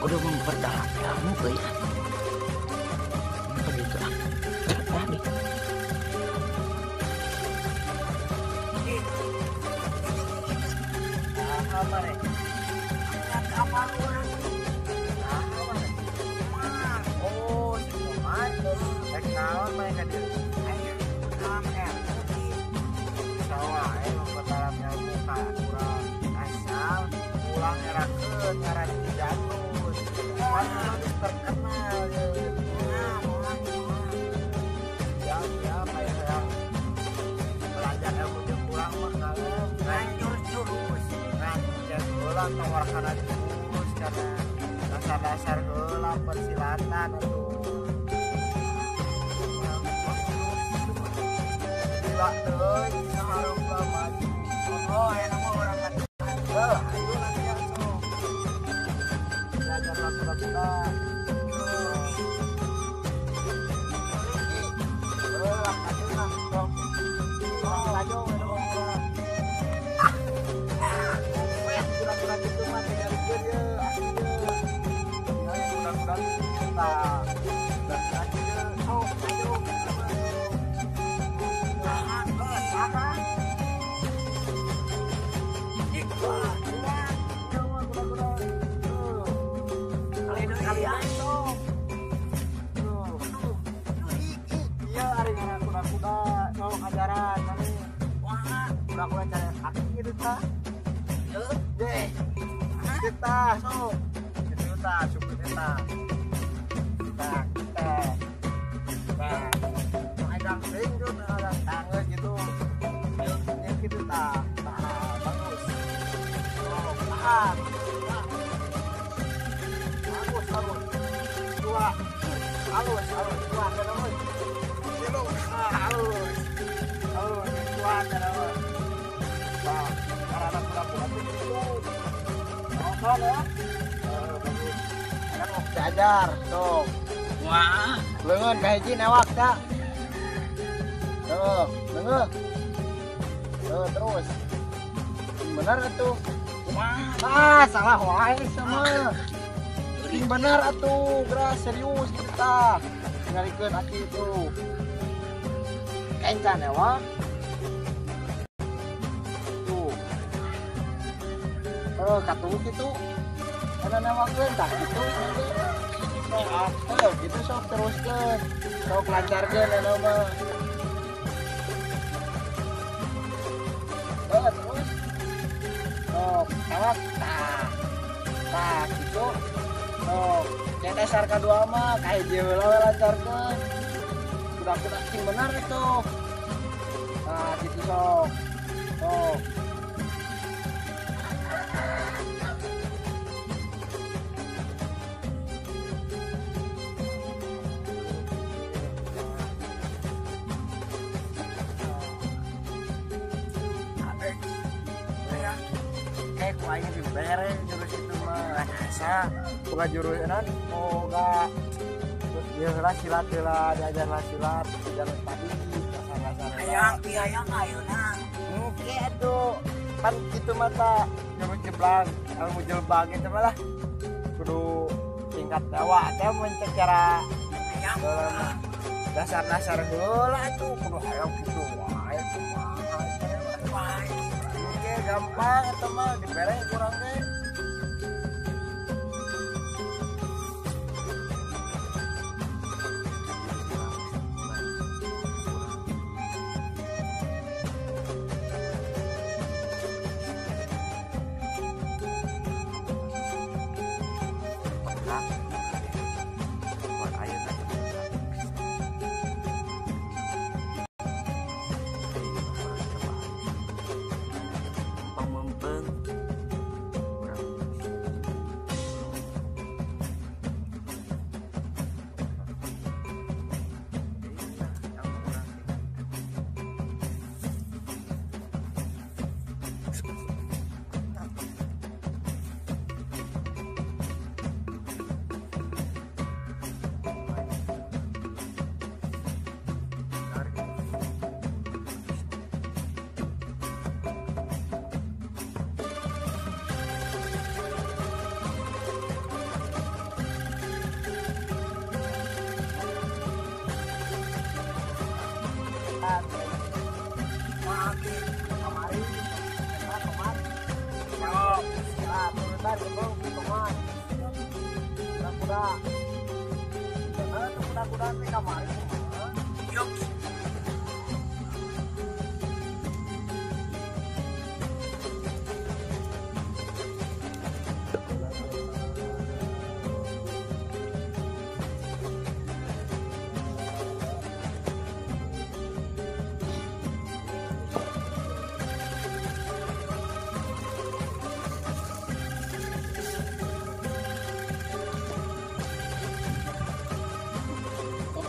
Kudu memperdalam ilmu euy. Begitu ah. Tadi. Apa urang? Oh, si Komar. Rek naon maneh ka dieu? Aya urang ilmu. Sawa we memperdalam ilmu ka urang. Asal ulang ngerakeun ngaran Ki Jandut. Kan geus terkenal ye. Siap-siap aya hayang belajar ilmu jeung urang mah kalem. Ngan jurus-jurus. Ngan heula tawarkana jurus karena dasar-dasar heula persilatan atuh. Gila deui sahareup maju. Oh, aya mah urang kan. Heuh, ayo latihan sok. Belajar lagu-lagu. Heuh, atuh sok. Oh, laju urang. Kuda-kuda gitu mah tinggalikeun ye, asli ye. Tinggal kuda-kuda tah. Kuda-kuda ye, sok ayo. Tahan, tahan. Wah, ieu mah kuda-kuda. Tuh. Kali sok. Tuh. Ieu ari ngaran kuda-kuda, sok ajaran maneh. Wah, kuda-kuda cara kaki gitu tah. Deh, kita sok, gitu ta, syukur kita, kita, kita, nah, megang sing tuh, tangan gitu, ya gitu ta, nah, bagus, oh, tahan, bagus, bagus, dua, halus, halus, dua, terus, tilu, halus, halus, dua, terus. Nah, karena kuda-kuda itu nonton ya. Bagus. Kan mau diajar, tuh. Wah, leungeun ka hiji newak ta. Tuh, leungeun. Tuh, terus. Bener atuh. Wah, ah, salah wae sama. Sing bener atuh, geura serius kita. Ngarikeun aki itu. Kencan newak. Katuh gitu karena nawakeun tah gitu sok gitu sok teruskeun sok lancarkeun eta mah terus sok tawak tah tah gitu sok kayak dasar kadua mah kahiji heula we lancarkeun kuda-kuda sing bener itu tah gitu sok sok. Aing dibere jurus itu mah asa bukan jurus enak moga ieu heula silat heula diajar lah silat diajar tadi dasar-dasar hayang pi hayang ayeuna engke atuh pan kitu mah ta jurus jeblang ilmu jelbang itu mah lah kudu tingkat dewa teh mun secara hayang dasar-dasar heula atuh kudu hayang kitu wae kumaha wae gampang eta mah dibere kurang ge. Kuda. Heeh, tuh kuda-kuda teh kamari kumaha? Yuk.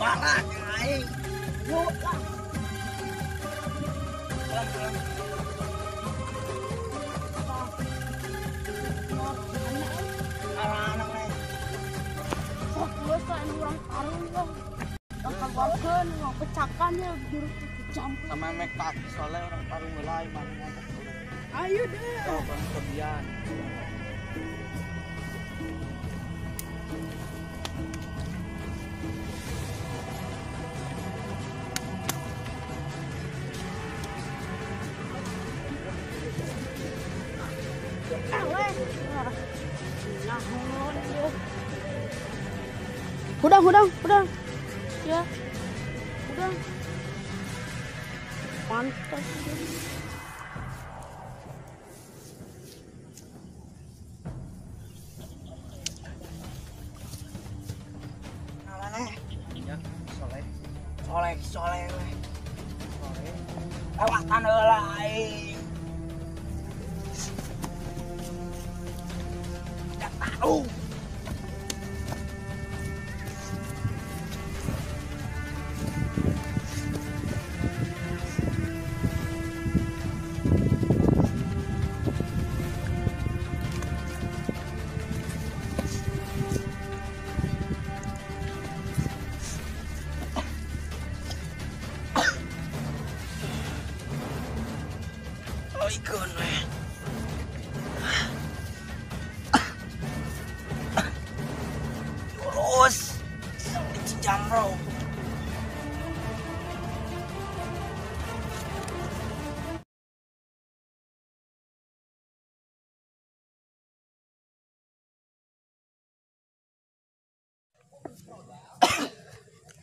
Parah aing. Yuk lah. Pulang. Anak nih. Sok geus lah urang tarung lah. Keluarkeun pecakan ya jurus jam. Sama mek kaki soalnya orang tarung heula imah. Ayo deh. Oh, kan kebian. Hudang. Ya. Hudang. Pantas. Mana? Ya, soleh. Soleh. Soleh. Lewatan heula aing. Tidak tahu. Ikon we. Terus di Cijamro.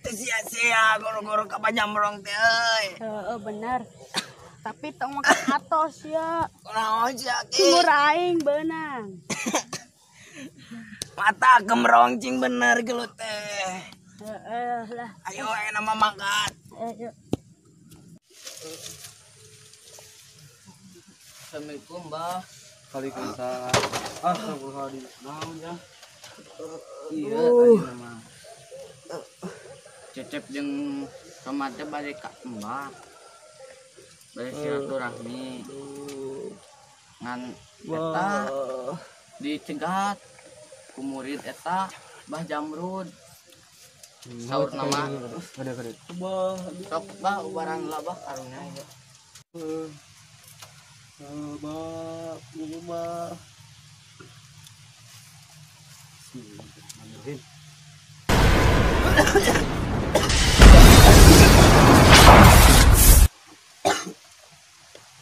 Sia-sia goro-goro ka Pajamrong teh euy. Heeh, bener. Tapi tong makan atos ya. Kunaon sia ki? Sumur aing beunang. Mata gemrong cing bener gelut teh. Heeh lah. Ayo ayeuna mah mangkat. Ayo. Assalamualaikum, Mbah. Waalaikumsalam. Astagfirullahaladzim. Naon ya? Iya, tadi mah. Cecep jeung Somad teh balik ka Mbah. Balik silaturahmi. Ngan eta dicegat ku murid eta Mbah Jamrud. Saur nama. Bah, Sok bah ubaran lah bah karunya ieu. Bah, ieu mah. Bismillahirrahmanirrahim.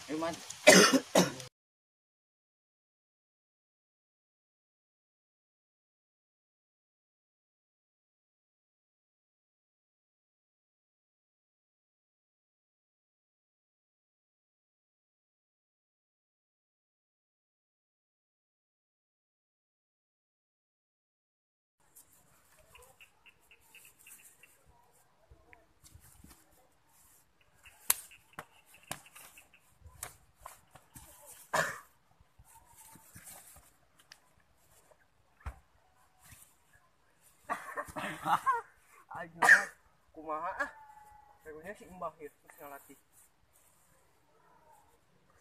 Ayo Mat. Aing kumaha ah. Regunya si Mbah ieu terus ngalatih.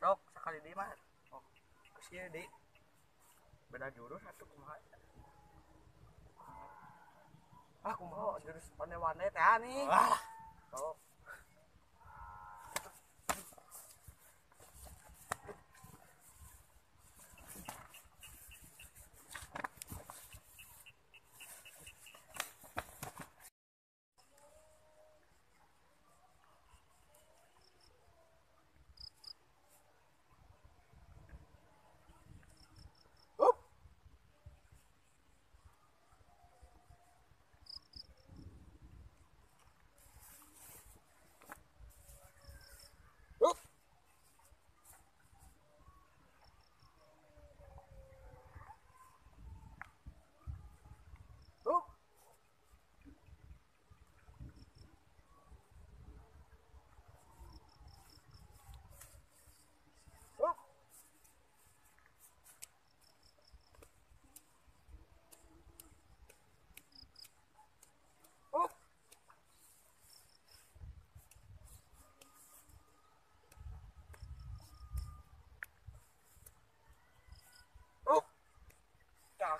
Sok sakali deui mah. Oh, geus ieu deui. Beda jurus atuh kumaha. Ah kumaha jurus pane-wane teh nih. Wah. Sok.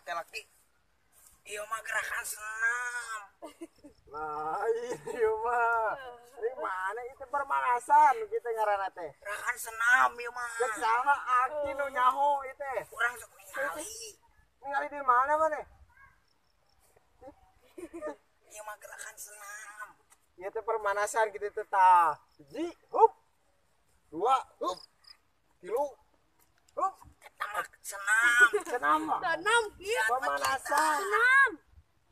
laki-laki. Ieu mah gerakan senam. Nah, ieu mah. Di mana itu permanasan gitu ngaranna teh. Gerakan senam ieu mah. Cek saha aki nu nyaho ieu teh. Urang sok ningali. Ningali di mana maneh? Ieu mah gerakan senam. Ieu teh permanasan gitu teh tah. 1, hup. 2, hup. 3, hup. Eta mah senam. Senam mah. Senam kieu. Pemanasan. Senam.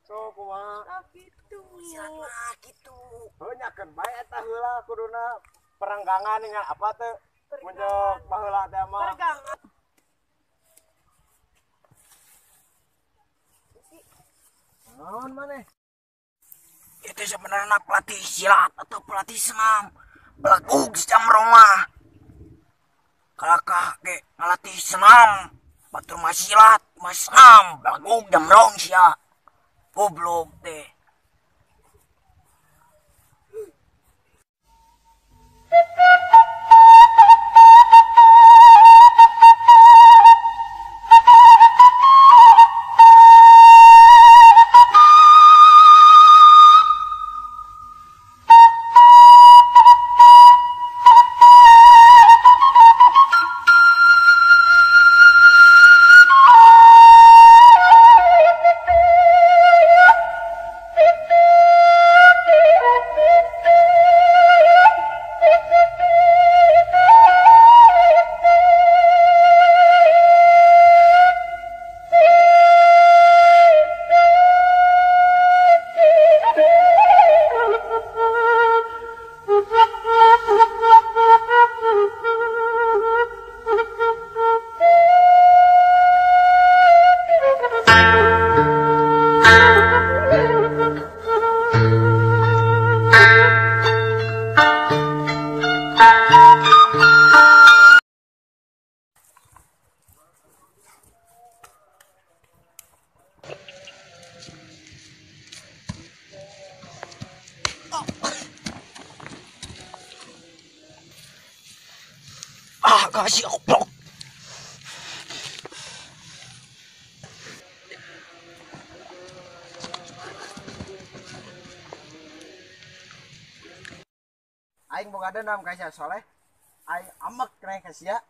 So kumaha? Ah gitu. Silat mah kitu. Heuh nyakeun bae eta heula kuduna perenggangan dengan apa teh? Munjok baheula teh mah. Peregangan. Naon maneh? Itu sebenarnya pelatih silat atau pelatih senam. Belagug si Jamrong mah. Kalakah ge ngalatih senam, batur mah silat, mah senam, belagug Jamrong sia. Goblok teh. Ah, kasih goblok. Aing boga dendam ka sia Soleh. Aing amek keneh ka sia.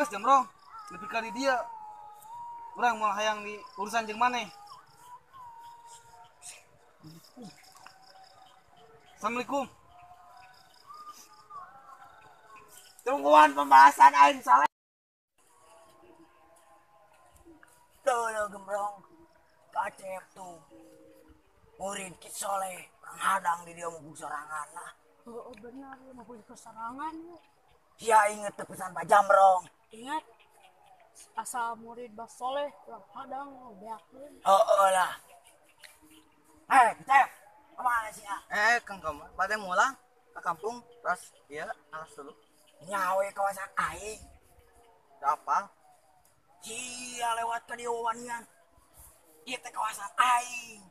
Geus Jamrong, lebih kali dia urang moal hayang di urusan jeung maneh. Assalamualaikum. Tungguan pembahasan aing Soleh. Tuh Gembrong, kacep tuh. Murid Ki Soleh, hadang di dia mau sorangan lah. Oh, benar, mau ke sorangan. Sia inget pesan Pak Jamrong. Ingat. Asal murid Basoleh urang hadang beakeun. Heeh lah. Eh, Cep. Kemana sih ya? Eh, Kang Komar, bade mulang ke kampung terus ieu alas dulu. Nyawe kawasan aing. Apa? Sia lewat ke dieu wanian. Ieu teh kawasan aing.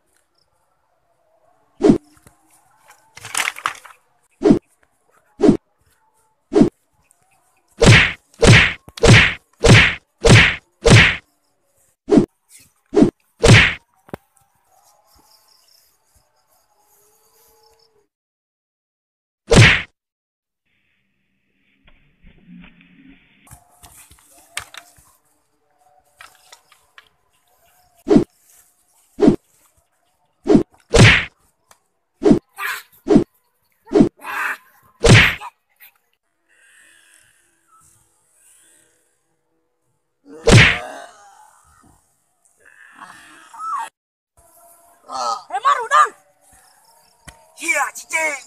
Remar udang. Iya, cicing.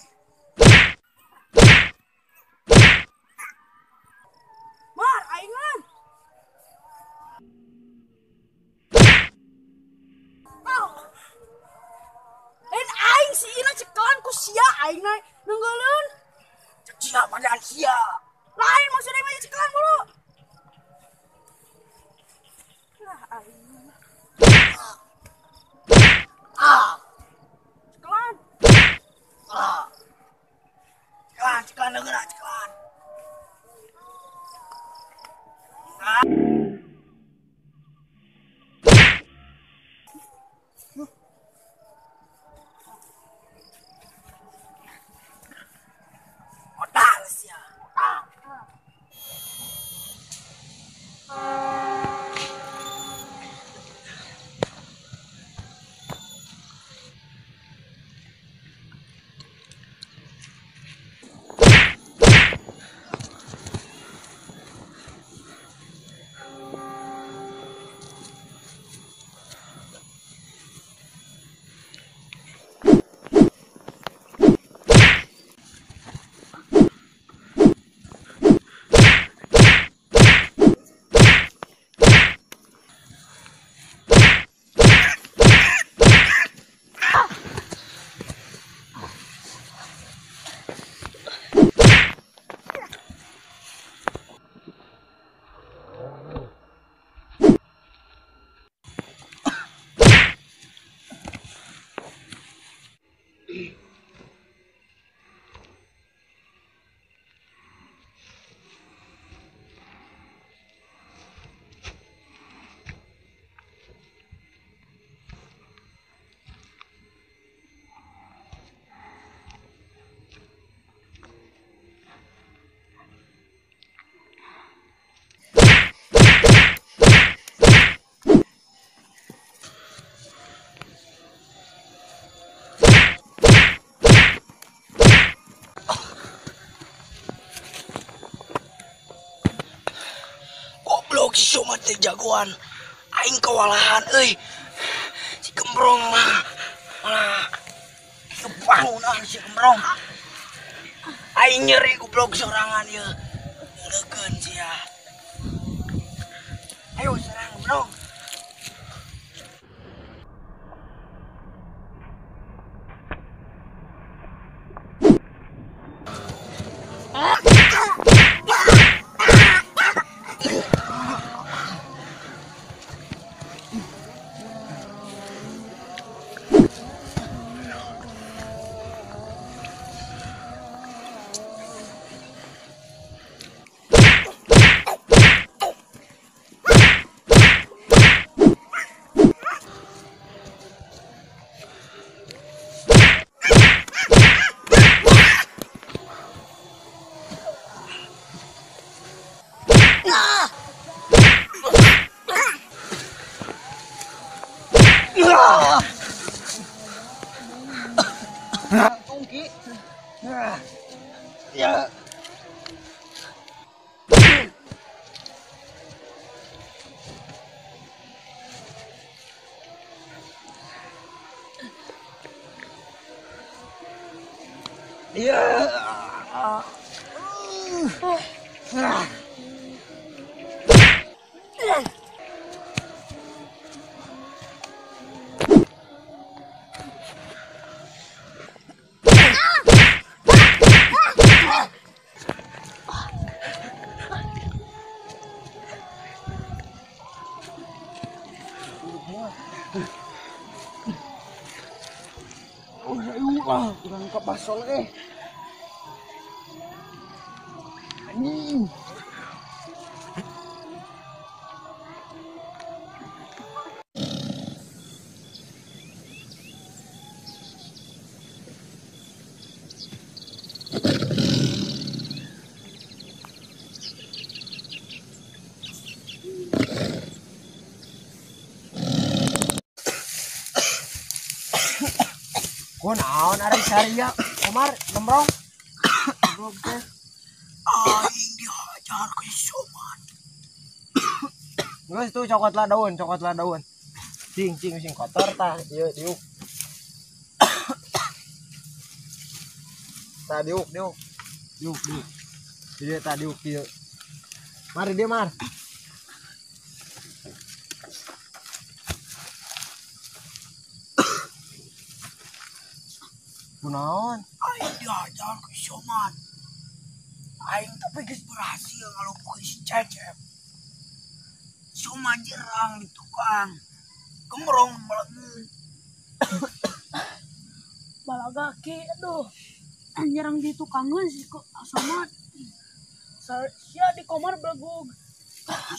Mar, aingan. Oh. Lain aing si Ina cekelan ku sia aing na nenggeleun. Cek sia padahal sia. Lain maksudnya mah cekelan mulu. Lah aing. Ah. Cekelan. Ah. Cekelan, cekelan deungeun cekelan. Ah. Otak sia. Ah. Goblok si Somat teh jagoan. Aing kewalahan euy. Si Gembrong mah malah kebangunan si Gembrong. Aing nyeri goblok sorangan ieu. Ngeukeun sia. Ayo serang Gembrong. Tungki. Ya. Ya. Oh, ayo lah, urang ka basol eh. Anjing. Kunaon ari saria Omar gembrong. Goblok teh. Aing dihajar ku Soman. Geus tuh cokotlah daun, cokotlah daun. Cing cing sing kotor tah ieu diuk. Tah diuk diuk. Diuk diuk. Ieu tah diuk ieu. Mari dia mar. Kunaon? Aing dihajar ku Soman. Aing tapi geus berhasil ngalumpuhkeun si Cecep. Soman jerang di tukang. Gembrong melengung. Balaga ki aduh. Nyerang di tukangeun si Soman. Sia di komar belegug.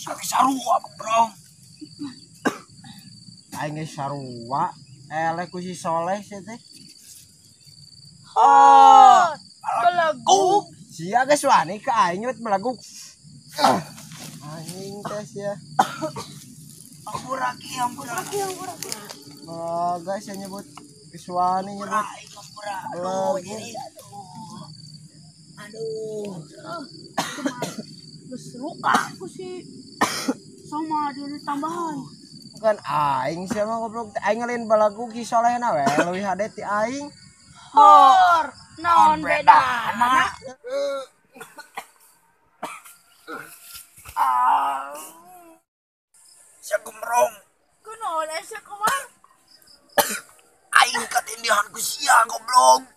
Sia sarua gembrong. Aing geus sarua eleh ku si Soleh sia teh. Oh, belegug. Sia geus wani ka aing nyebut belegug. Anjing teh sia. Ampura ki, ampura ki, ampura. Balaga sia nyebut geus wani nyebut. Ampura. Aduh, jadi aduh. Aduh. Geus luka ku si sama diri tambahan. Bukan aing sia mah goblok aing ngalain belegug si Solehna we leuwih hade ti aing. Hor, naon bedana? Ah. Sia gembrong. Kunaon sia kumaha? Aing katindihan ku sia goblok.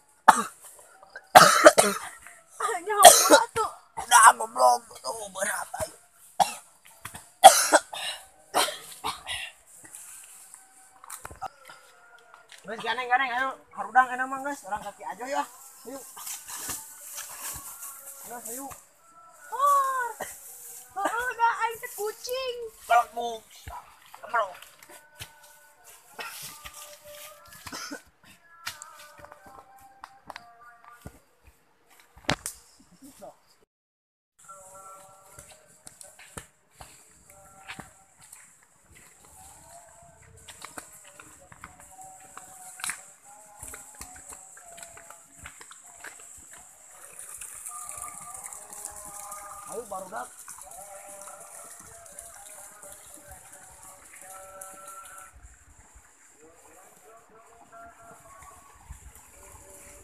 Nyaho atuh. Udah goblok, tuh berat aing. Geus ganeng-ganeng ayo harudang enak mah geus urang kaki aja ya. Ayo. Geus ayo. Hor. Heueuh da aing teh kucing. Belegug. Gembrong. Ayo barudak.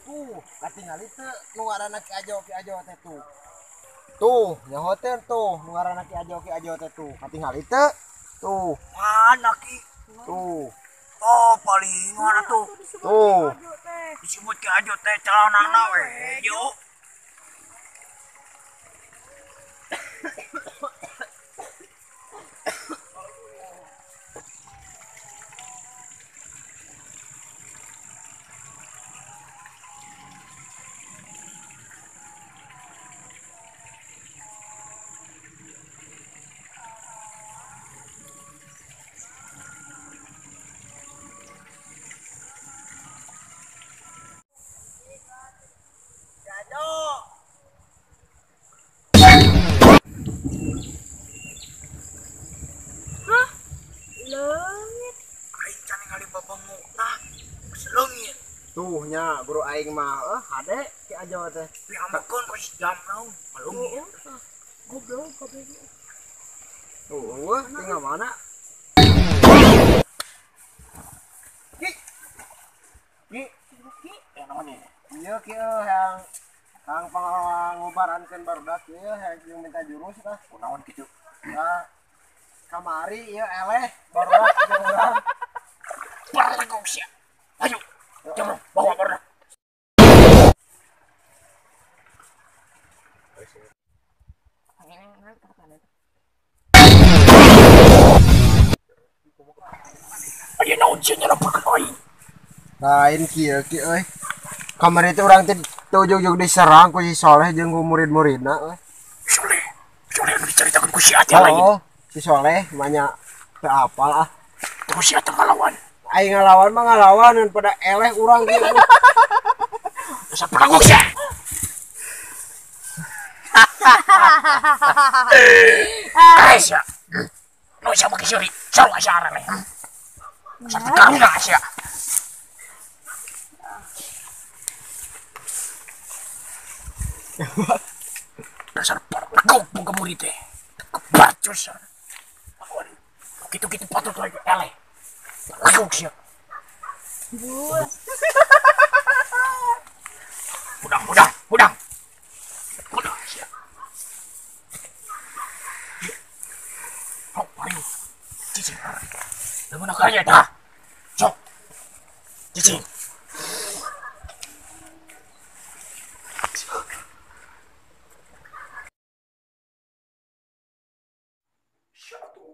Tuh, katingali teu nu ngaranna Ki Ajo teh tuh. Tuh, nyaho teh tuh nu ngaranna Ki Ajo teh tuh. Katingali teu? Tuh. Mana Ki? Tuh. Oh, paling mana tuh? Tuh. Disebut Ki Ajo teh celanana we, yuk. Tuh nya guru aing mah hade Ki Ajo teh. Piamkeun ku si Jamrong, melungit. Goblok kabeh. Tuh, eueuh tinggal mana? Ki. Ki. Ki. Ya naon ieu? Ieu ki yang kang pangubarankeun barudak ieu hayang jeung minta jurus tah. Kunaon kitu? Nah, kamari ieu eleh barudak jeung urang. Belegug sia. Ayo. Jamrong, bawa barudak. Aya naon sia nyalampurkeun aing? Lain kieu ki euy. Kamari teh urang teh ujug-ujug diserang ku si Soleh jeung ku murid-muridna euy. Soleh. Soleh anu dicaritakeun ku si Ate lain. Oh, si Soleh banyak teu apal ah. Terus si Ate ngalawan. Aing ngalawan mah ngalawan ngan pada eleh urang kieu. Dasar pelagok sia. Aisyah. Nu sia make seuri. Sarua sia areleh. Dasar teu karuna sia. Dasar pelagok boga murid teh. Kebacus. Gitu-gitu patut lagi eleh. Pelagok sia. Udang, udang, udang. Udang sia. Oh, ayo. Cicing. Leungeun kaya tah. Sok. Cicing. Satu.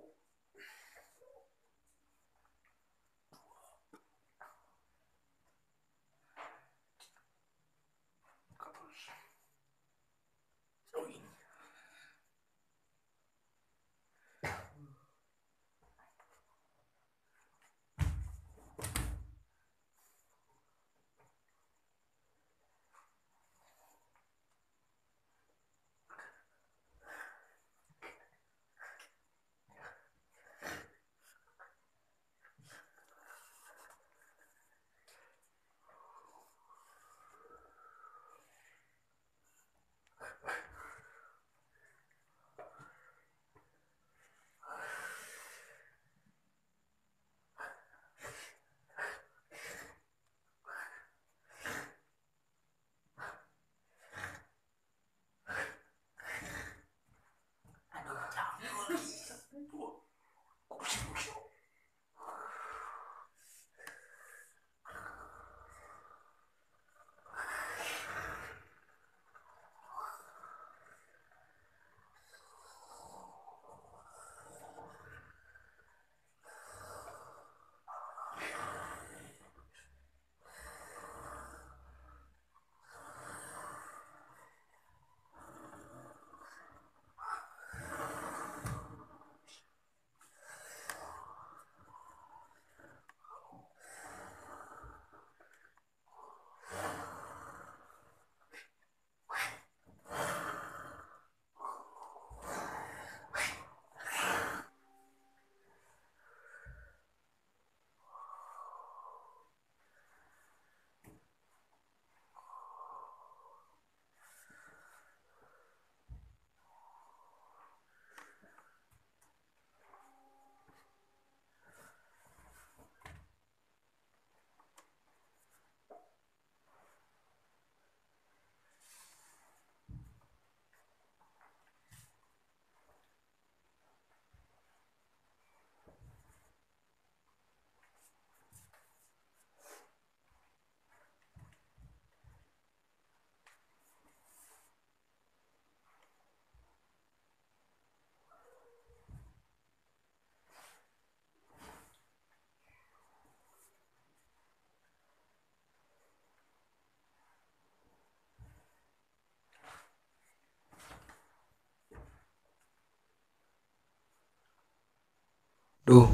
Duh,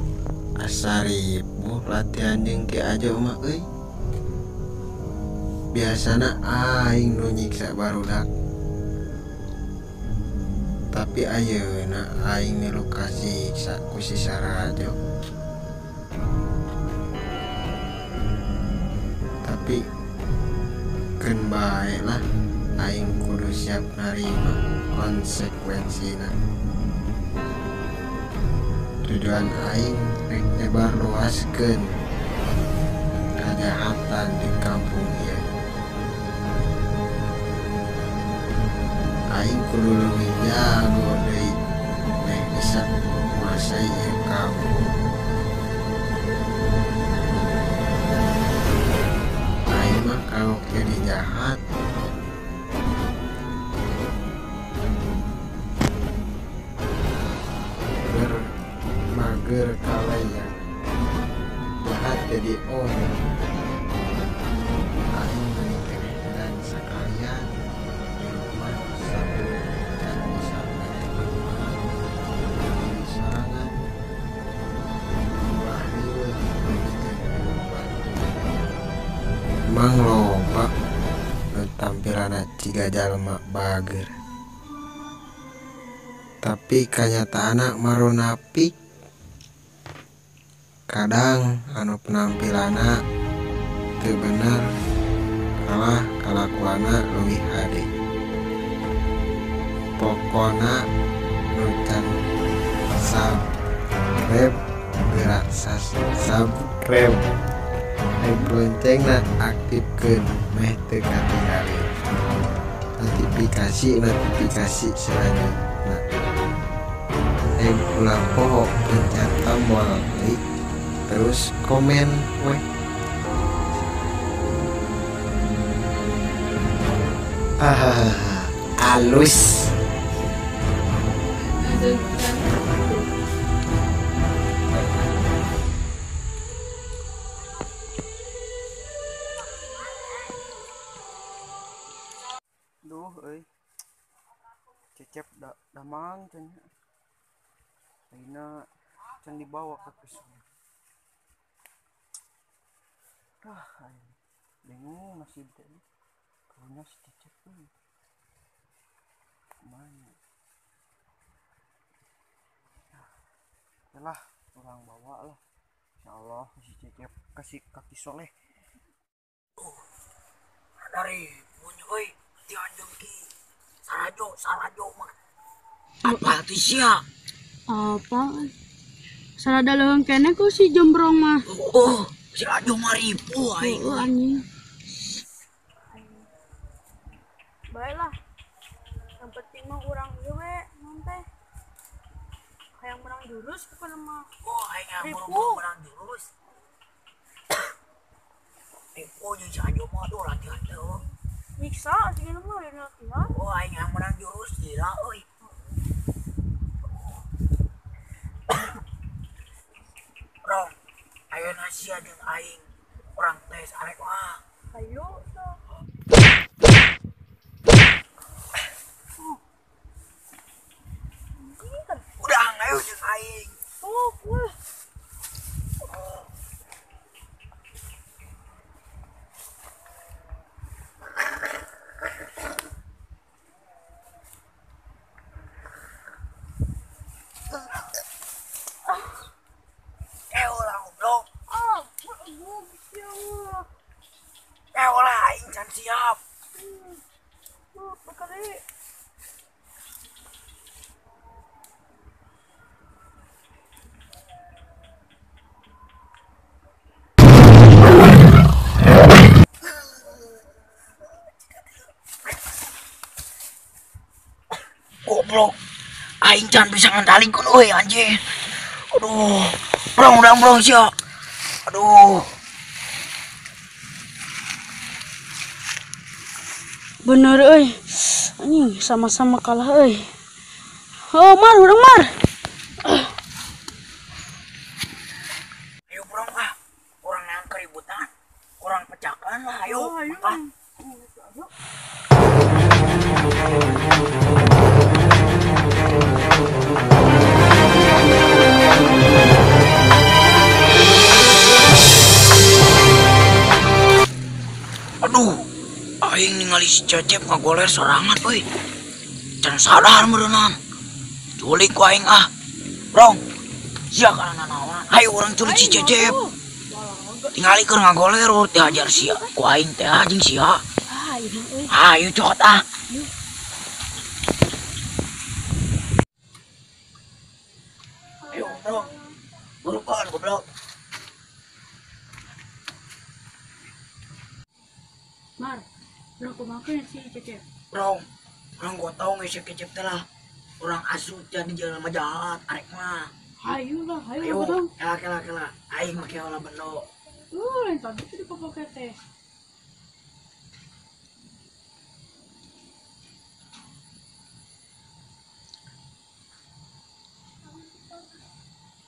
asa ribuh latihan jeung Ki Ajo mah euy. Biasana aing nu nyiksa barudak. Tapi ayeuna aing milu kasiksa ku si Sarajo. Tapi keun bae lah, aing kudu siap narima konsekuensina. Tujuan aing rek nyebar luaskeun kajahatan di kampung ieu. Aing kudu leuwih jago deui meh bisa nguasai ieu kampung. Aing mah kagok jadi jahat. Mager kalayang. teh di-on. Aing meni keneh sakalian di rumah sabun can bisa mere manfaat diri sorangan. Ulah riweuh geus batur. Mang loba nu tampilanna ciga jalma bager. Tapi kanyataanna marunapik. Kadang anu penampilanna teu bener kalah kalakuanna leuwih hade. Pokona nu can subscribe geura subscribe. Like loncengna aktifkeun meh teu katinggalin notifikasi selanjutna. Like ulah poho pencet tombol like terus komen weh. Halus. Duh euy. Cecep damang cenah. Ayeuna can dibawa ka kesung. Ah, bingung nasib teh. Karunya si Cecep euy. Kumaha? Lah, orang bawa lah. Insyaallah si Cecep kasih kaki soleh. Dari bunyi euy, dianjung ki. Sarajo mah. Apa tuh sia? Apa? Sarada leuweung keneh ku si Jombrong mah. Oh, si Rajo mah ripu aing. Oh, anjing. Baiklah. Yang penting mah urang ieu we naon teh. Hayang menang jurus pokona mah. Oh, aing buru-buru menang jurus. Ripu jeung si Ajo mah aduh latihan teh. Nyiksa aing mah lain latihan. Oh, aing yang menang jurus gila euy. Rong, ayeuna sia jeung aing urang tes arek mah. Hayu sok. Udah ayo jeung aing. Oh, wah. Siap. Bekali. Goblok. Aing can bisa ngandalikeun euy anjing. Aduh, brong urang brong sia. Aduh. Bener euy. Anjing sama-sama kalah euy. Oh, mar urang mar. Ayo brong ah. Urang nang keributan. Urang pecahkan lah ayo. Oh, ayo. Ayo. Aduh. Aing ningali si Cecep ngagoler sorangan euy. Can sadar meureunnan. Culik ku aing ah. Brong. Sia kana nanaonan. Hayu urang culik si Cecep. Tingali keur ngagoler dihajar sia. Ku aing teh jeung sia. Hayu cokot ah. Ayo brong. Burukan goblok. Mar. Urang kumaha si Cecep? Brong, urang gotong si Cecep teh lah. Urang asup jadi jelema jahat arek mah. Hayu lah, hayu gotong. Kela kela kela. Aing make olah bendo. Lain tadi tuh dipapake teh.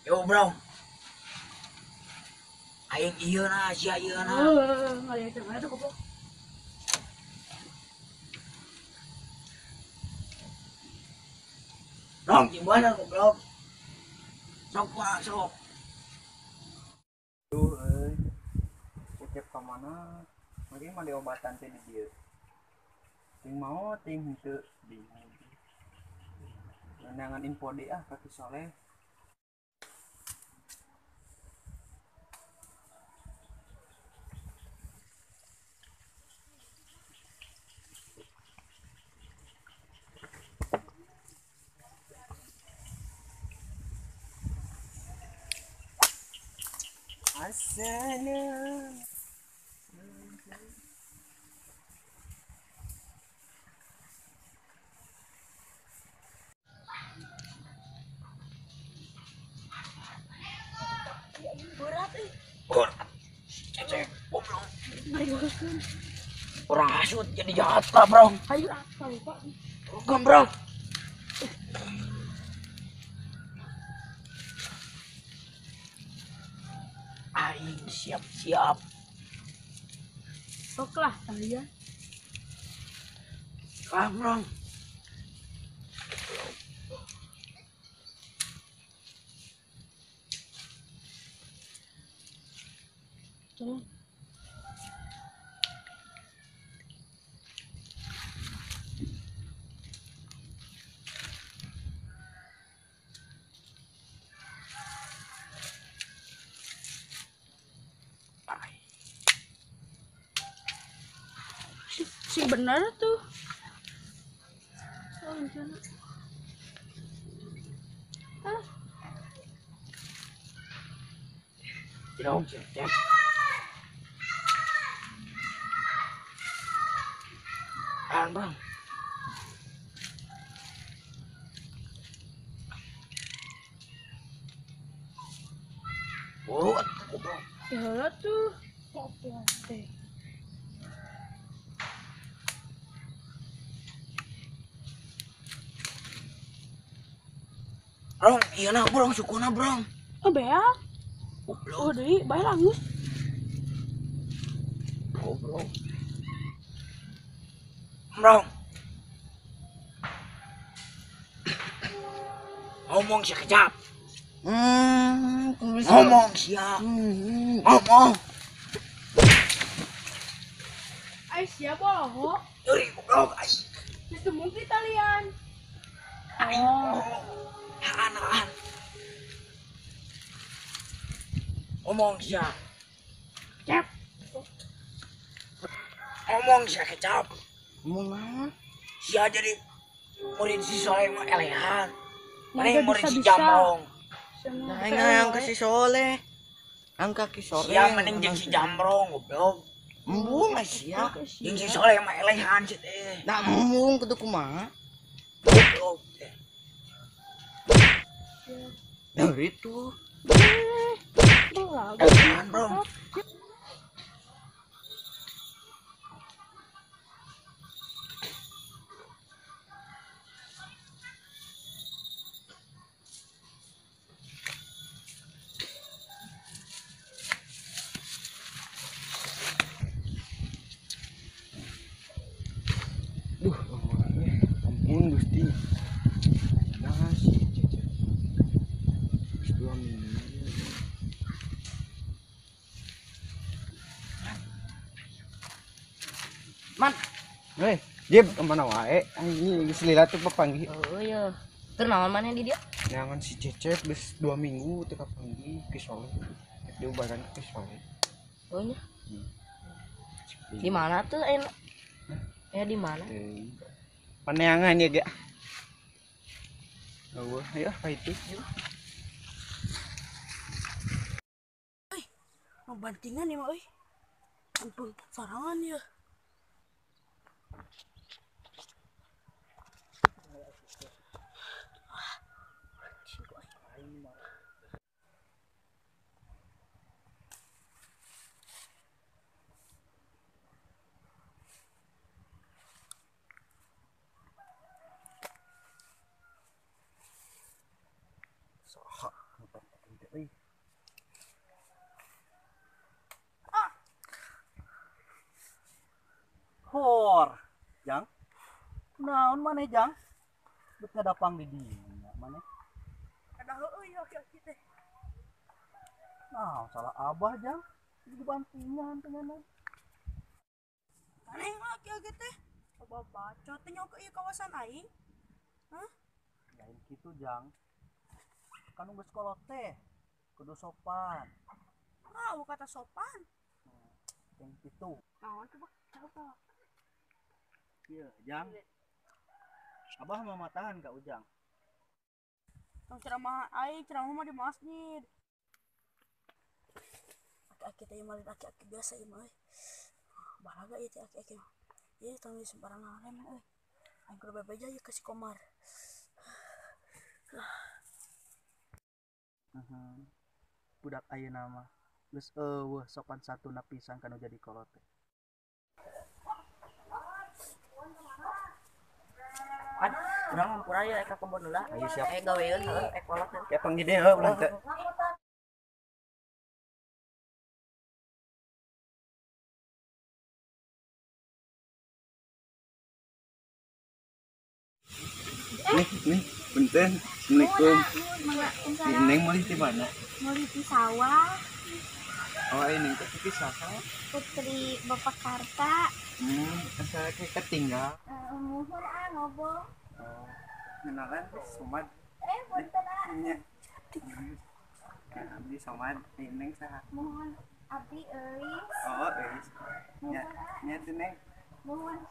Yo, bro. Aing ieu na sia ieu na. Heeh, ngalieukeun mana tuh goblok. Rong gimana goblok? Sok mah sok. Duh euy. Cecep ka mana? Mari mah diobatan teh di dieu. Ting mau ting henteu bingung. Neangan info deui ah ka Ki Soleh. Asana. Berat euy. Berat. Cecep goblok. Ngarigeuskeun. Orang hasut jadi jahat lah, Bro. Hayu ah, lupa. Turunkan, Bro. Aing siap-siap. Sok lah kalian. Ah, Bro. Tuh. Si bener tuh. Oh, rencana. Ah. Tidak, cecep. Tahan, Bang. Buru atuh goblok. Ya tuh. Goblok teh. Rong, iya na, Bro, sukuna, Bro. Oh, beak. Goblok. Oh, deui, bae langus. Goblok. Bro. Ngomong sekejap. Ngomong sia. Ngomong. Ai sia bohong. Nyeri goblok ai. Geus mungkin talian. Aing bohong. Haan. Ngomong sia. Cep. Ngomong sia kecap. Ngomong naon? Sia jadi murid si Soleh mah elehan. Mana murid si Jamrong. Nah, yang ke si Soleh. Ang kaki Soleh. Sia mending jeung si Jamrong goblok. Embung ah sia. Jeung si Soleh mah elehan sih teh. Nah, embung kudu kumaha? Goblok teh. Nah, itu. Elehan, Bro. Duh, ampun Gusti. Nah, si Cecep. 2 minggu. Man. Hei, Jib, kemana wae? Anjing geus lila tuh papanggih. Oh iya. Keur naon maneh di dieu? Neangan si Cecep geus 2 minggu teu kapanggih ke Soleh. Diubaran ke Soleh. Oh nya. Di mana tuh enak? Ya di mana? Paneangan ya, Gak. Oh, ayo apa itu? Euy, mau bantingan ya, mah euy. Ampun, sorangan ya. Saha. Euy. Jang. Naon maneh Jang? Bet ngadapang di dinya maneh. Ada heueuh ieu aki-aki teh. Nah, salah abah Jang. Dibantingan tenganan. Maneh aki-aki teh. Coba bacot teh nyok ieu kawasan aing. Hah? Lain kitu Jang. Kan geus kolot teh kudu sopan. Ah, kata sopan. Yang kitu. Naon coba coba. Iya, Jang. Abah mau matahan ka Ujang. Tong ceramah aing, ceramah mah di masjid. Aki-aki teh mah aki-aki biasa ieu mah euy. Balaga ieu teh aki-aki. Ieu tong sembarangan remeh euy. Aing kudu bebeja ieu ka si Komar. Budak ayeuna mah geus eueuh sopan santuna pisan kanu jadi kolot teh. Ad, urang hampura ya ka kebon heula. Ayo siap. Gaweeun heueuh kolot teh. Ya panggih deui heuh ulah teh. Nih, nih, punten. Assalamualaikum. Neng meuli di mana? Meuli di sawah. Oh, ini teh putri saha? Putri Bapak Karta. Asa ketinggal. Muhun ah ngobrol. Oh, kenalan Somad. Punten ah. Nya. Abdi Somad, Neng saha? Muhun abdi Euis. Oh, Euis. Nya, nya teh Neng. Muhun.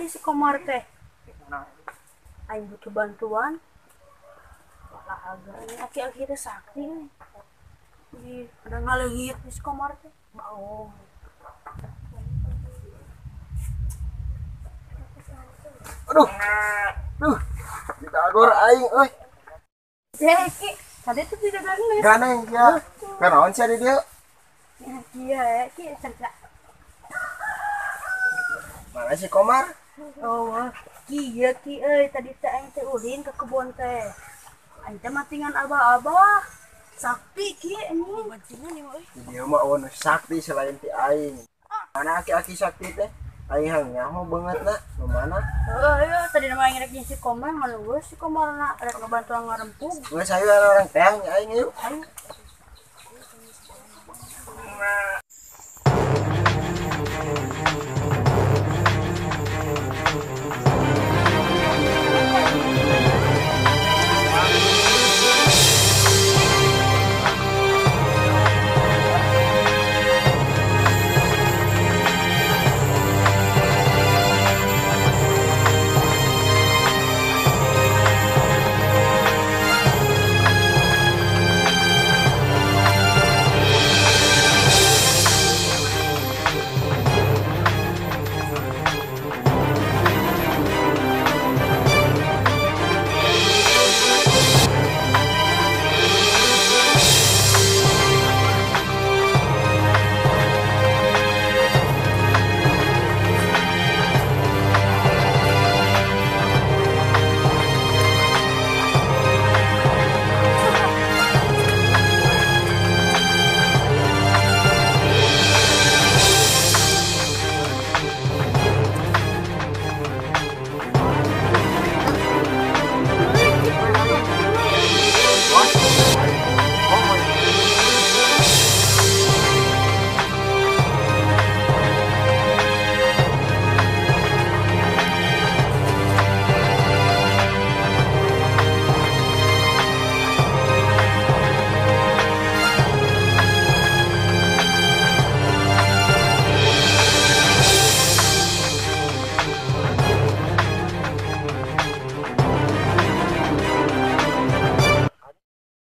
Di si Komar teh aing butuh bantuan. Olahraga ini aki-aki teh sakti nih. Ada ngaleungit di si Komar teh. Bau. Aduh. Aduh. Bagor aing euy. Ki, tadi tuh tidak gandeng. Gandeng ya. Kanaon sia di dieu? Iya, Ki, cerita. Mana si Komar? Oh, Ki, ya Ki euy, tadi teh aing teh ulin ke kebun teh. Aing teh matingan abah-abah. Sakti Ki anjing. Bantingan ieu euy. Di dieu mah eueun sakti selain ti aing. Mana aki-aki sakti teh? Aing hang nyaho beungeutna, nu mana? Heeh, tadi nama aing rek jeung si Komar, ngan geus si Komarna rek ngabantuan ngarempug. Geus hayu orang teang aing yuk. Ayo.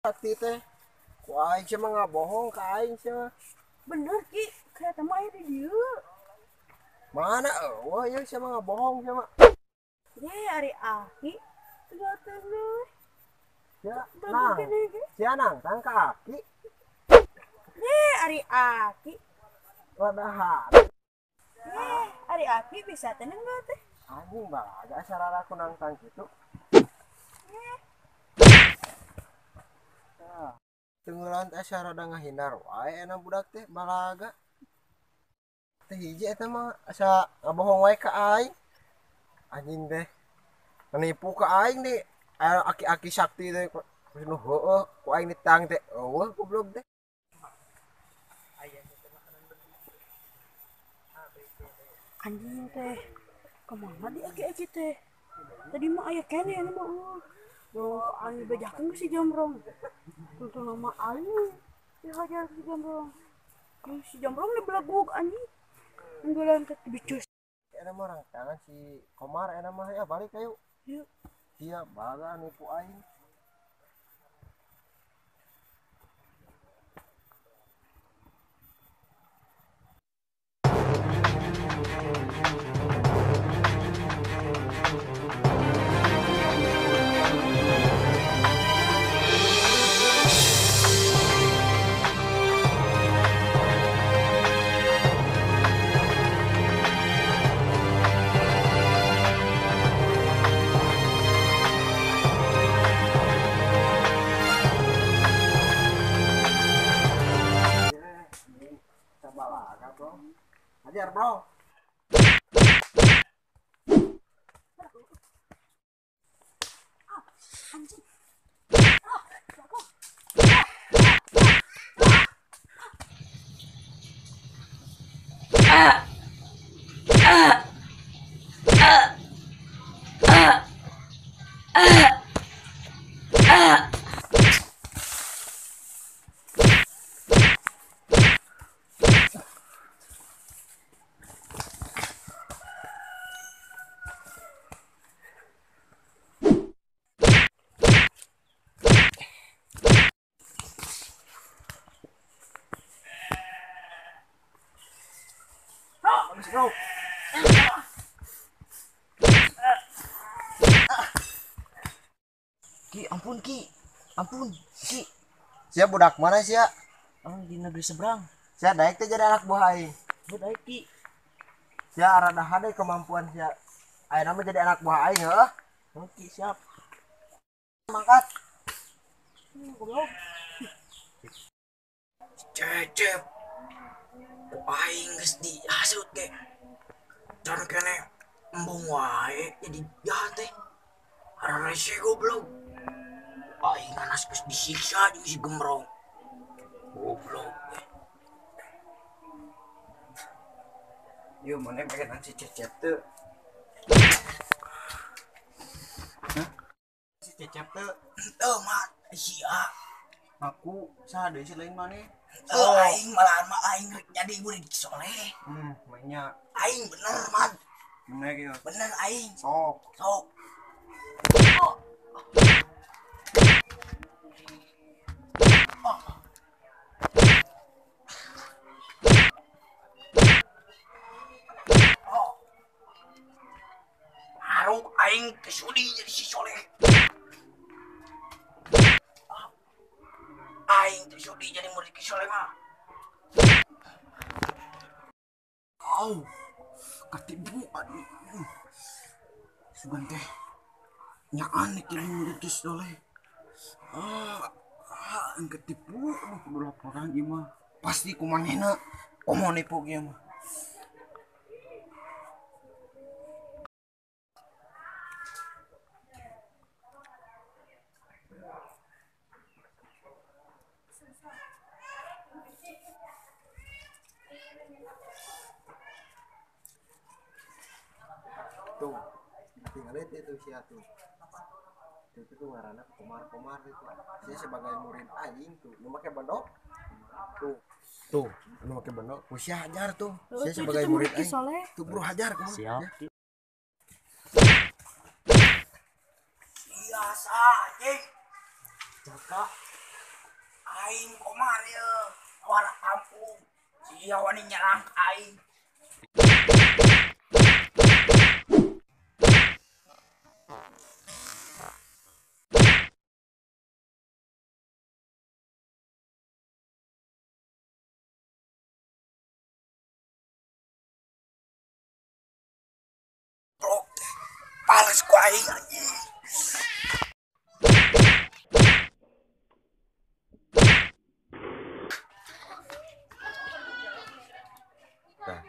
Sakti teh. Ku aing sia mah ngabohong ka aing sia mah. Bener Ki, kayak mah aya di dieu. Mana eueuh ieu sia mah ngabohong sia mah. Ye, ari aki teu teh. Sia nang. Sia nangtang ka aki. Ye, ari aki. Padahal. Ye, ari aki bisa teh enggak teh? Anjing balaga sarara ku nangtang kitu. Tenggelan teh sarada ngahindar wae enak budak teh balaga. Teh hiji eta mah asa ngabohong wae ka aing. Anjing teh nipu ka aing di aki-aki sakti teh nu heueuh ku aing ditang teh eueuh goblok teh. Anjing teh kemana di aki-aki teh? Tadi mah aya keneh anu mah eueuh. Bro, aing bejakeun si Jamrong. Tentu nama aing dihajar si Jamrong. Si Jamrong dibelegug anjing. Enggelan teh bicus. Eta mah orang tangan si Komar eta mah ya balik ayo. Yuk. Sia balaga nipu aing. Ajar bro. Anjing. Bro. Ampun Ki. Ampun Ki. Sia budak mana sia? Oh, di negeri seberang. Sia daek teh jadi anak buah aing. Budak Ki. Sia rada hade kemampuan sia. Ayeuna mah jadi anak buah aing heuh. Oke, siap. Mangkat. Goblok. Cecep. Aing geus dihasut ge. Can kene embung wae jadi jahat teh. Ararese goblok. Aing anas geus disiksa jeung si Gembrong. Goblok. Yo mana pengen si Cecep tuh. Hah? Si Cecep tuh. Teu mah sia. Aku saha deui si lain maneh? Oh, aing malahan mah aing rek jadi murid soleh. Mainnya. Aing bener, man. Bener gitu. Bener aing. Sok. Sok. Oh. Oh. Oh. Haruk aing kesudi jadi si soleh. Aing teh jadi murid Ki Soleh mah. Au. Katipu aduh. Sugan teh nyaan jadi murid Ki Soleh. Ah, ketipu kudu laporan ieu mah. Pasti kumanehna komo nipu ieu mah. Tuh, tinggal itu sia tuh. Itu tuh ngaranna Komar-komar itu. Sia sebagai murid aing tuh, nu make bendok. Tuh. Tuh, nu make bendok. Ku sia hajar tuh. Sia sebagai murid aing. Tuh buru hajar kumaha. Siap. Biasa anjing. Jaga. Aing Komar ye, warna kampung. Sia wani nyerang aing. Pales ku aing anjing. Nah.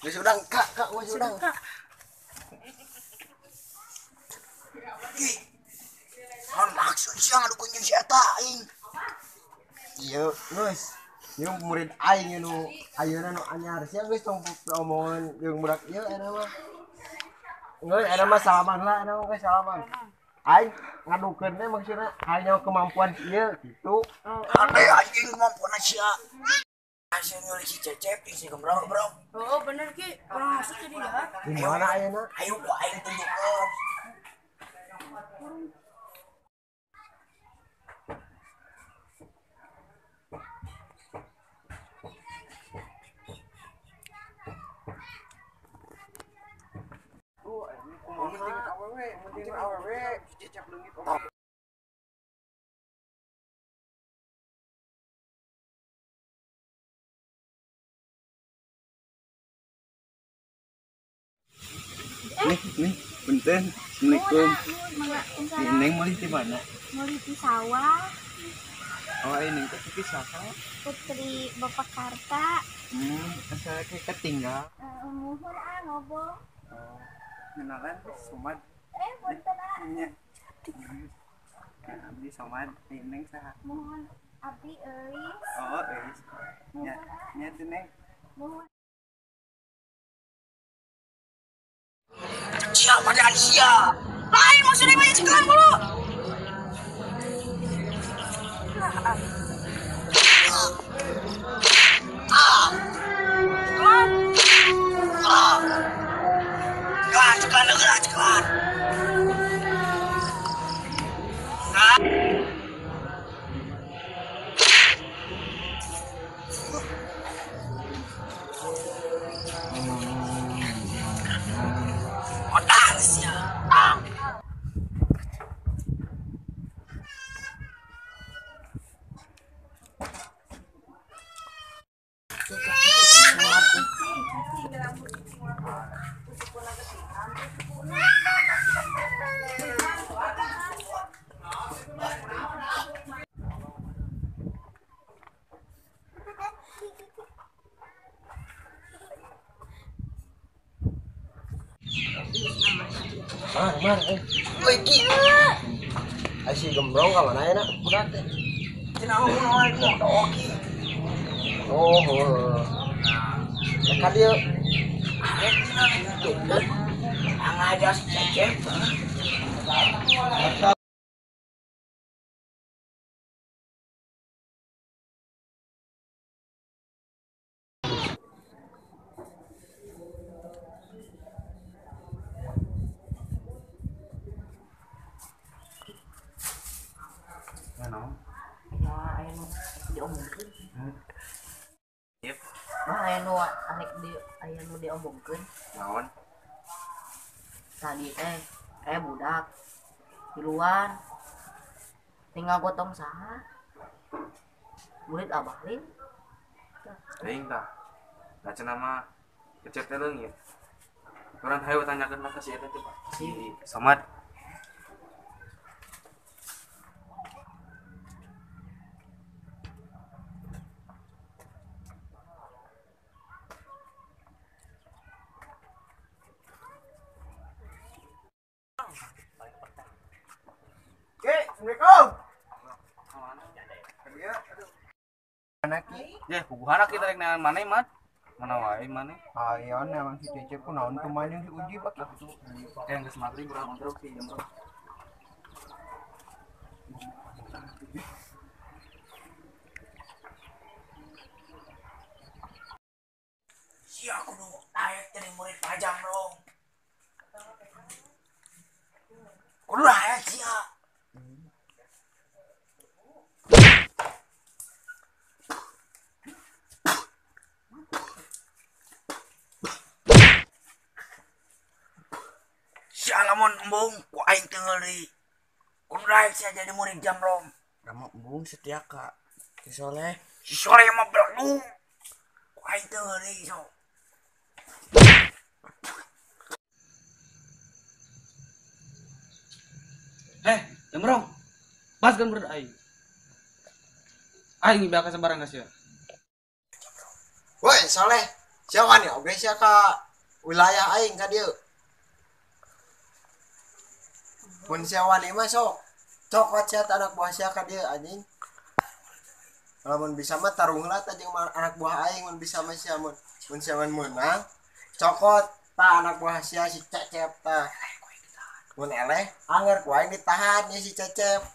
Geus udang, Kak, Kak, geus udang. Ki. Naon maksud sia ngadukun jeung si eta aing? Ieu, geus. Ieu murid aing nu ayeuna nu anyar. Sia geus tong omongan jeung budak ieu eta mah. Nggak, ada mah salaman lah, ada mah salaman. Aing ngadukeun teh maksudna hanya kemampuan ieu gitu. Aneh anjing kemampuan sia. Hasil nyulik si Cecep jeung si Gembrong, bro. Oh, bener Ki. Orang masuk jadi jahat. Di mana ayeuna? Ayo ku aing tunjukkeun. Penting awewe si Cecep leungit oge. Nih, nih, punten. Assalamualaikum. Neng meuli di mana? Meuli di sawah. Oh, ini teh putri saha? Putri Bapak Karta. Asa ketinggal. Muhun ah ngobong. Oh, kenalan Somad. Punten ah. Nya. Abdi Somad, Neng saha? Muhun abdi Euis. Oh, Euis. Nya, nya teh Neng. Muhun. Sia padahal sia. Lain maksudnya banyak cekelan mulu. Cekelan. Cekelan, cekelan, cekelan, cekelan. Otak sia. Mar, Woi ki. Ai si Gembrong ka mana enak budak teh. Cenah mun wae mondok ki. Oh, heuh. Ka dieu. Arek cenah gitu. Ngajar si Cecep. Ya aya nu diomongkeun. Yep. Mah aya nu arek di aya nu diomongkeun. Naon? Tadi teh budak tiluan tinggal gotong saha? Murid abah lin. Teuing tah. Da cenah mah Cecep teh leungit. Urang hayu tanyakeun mah ka si eta teh, Pak. Si Somad. Oke, Assalamualaikum. Anak ki. Ya, puguhana kita rek neangan maneh, Mat. Mana wae maneh? Ayon emang si Cecep ku naon kumaha jeung si Uji pak. Eh, geus magrib urang kontrol si Jamrong. Si aku nu daek jadi murid Pak Jamrong. Kudu daek sia. Si lamun embung ku aing teu ngeuli. Kudu daek sia jadi murid Jamrong. Lama embung setia ka si Soleh. Si Soleh mah beledung. Ku aing teu ngeuli sok. Jamrong. Baskeun murid aing. Aing bakal sembarang ka sia. Woi, Soleh. Sia wani oge sia ka wilayah aing ka dieu. Mun sia wani mah sok cokot sia anak buah sia ka dieu anjing. Lamun bisa mah tarung heula tah jeung anak buah aing mun bisa mah sia mun sia meunang cokot tah anak buah sia si Cecep tah. Mun eleh angger ku aing ditahan ye si Cecep.